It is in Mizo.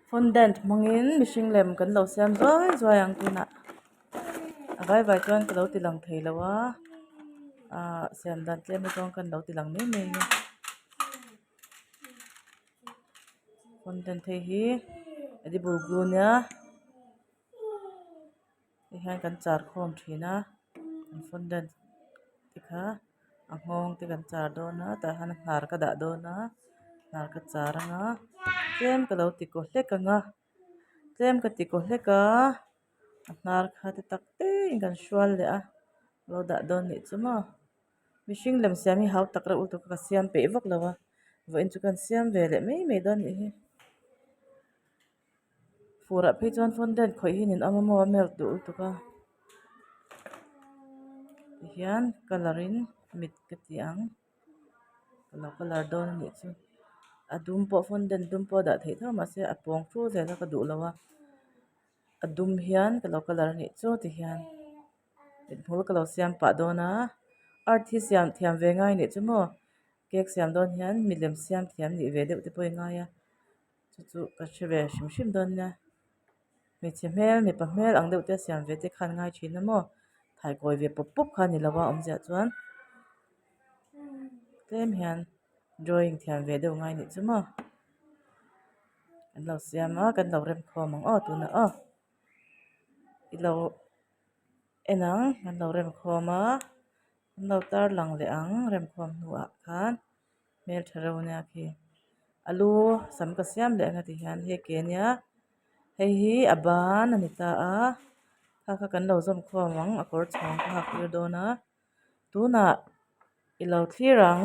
Fondant hmangin mihring lem kan lo siam zuai zuai ang tunah a vai vai chuan ka lo ti lang thei lo a ahh siam dan tlem te chuan kan lo ti lang mai mai a ni fondant hei hi edible glue nia ti hian kan char khawm thin a an fondant te kha a nghawng te kan char dawn a tah hian hnar ka dah dawn a hnar ka char anga tlem ka lo ti kaw hlek ang a tlem ka ti kaw hlek a a hnar kha te tak te in kan hrual leh a lo dah dawn nih chu maw mihring lem siam hi hau tak reuh lutuk a ka siam peih vak lo a vawiin chu kan siam ve leh mai mai dawn nih hi. Furah phei chuan fondant khawih hi nin awm a maw a melt duh lutuk a tihian colour in mit ka ti ang ka lo colour dawn a nih chu a dum pawh fondant dum pawh a dah theih tho mahse a pawng fur zel a ka duh lo a a dum hian ka lo colour a nih chu tihian mithmul ka lo siam pah dawn a art hi siam thiam ve ngai a nih chu maw cake siam dawn hian milem siam thiam nih ve deuh te pawh i ngai a. Chu chu ka hre ve hrim hrim dawn nia hmeichhe hmel mipa hmel ang deuh te a siam ve te khan ngai thin a maw thaikawi ve pawp pawp kha a ni lo a awmzia chuan tlem hian drawing thiam ve deuh ngai nih chu maw kan lo siam a kan lo rem khawm ang aw tunah aw i lo en ang kan lo rem khawm a kan lo tar lang leh ang rem khawm hnuah khan. Hmeltha reuh ania khi a lu sam ka siam leh anga ti hian hei ke ania hei hi a ban a ni ta a kha kha kan lo zawm khawm ang a kawr chhawng ka hak tir dawn a tunah i lo thlir ang.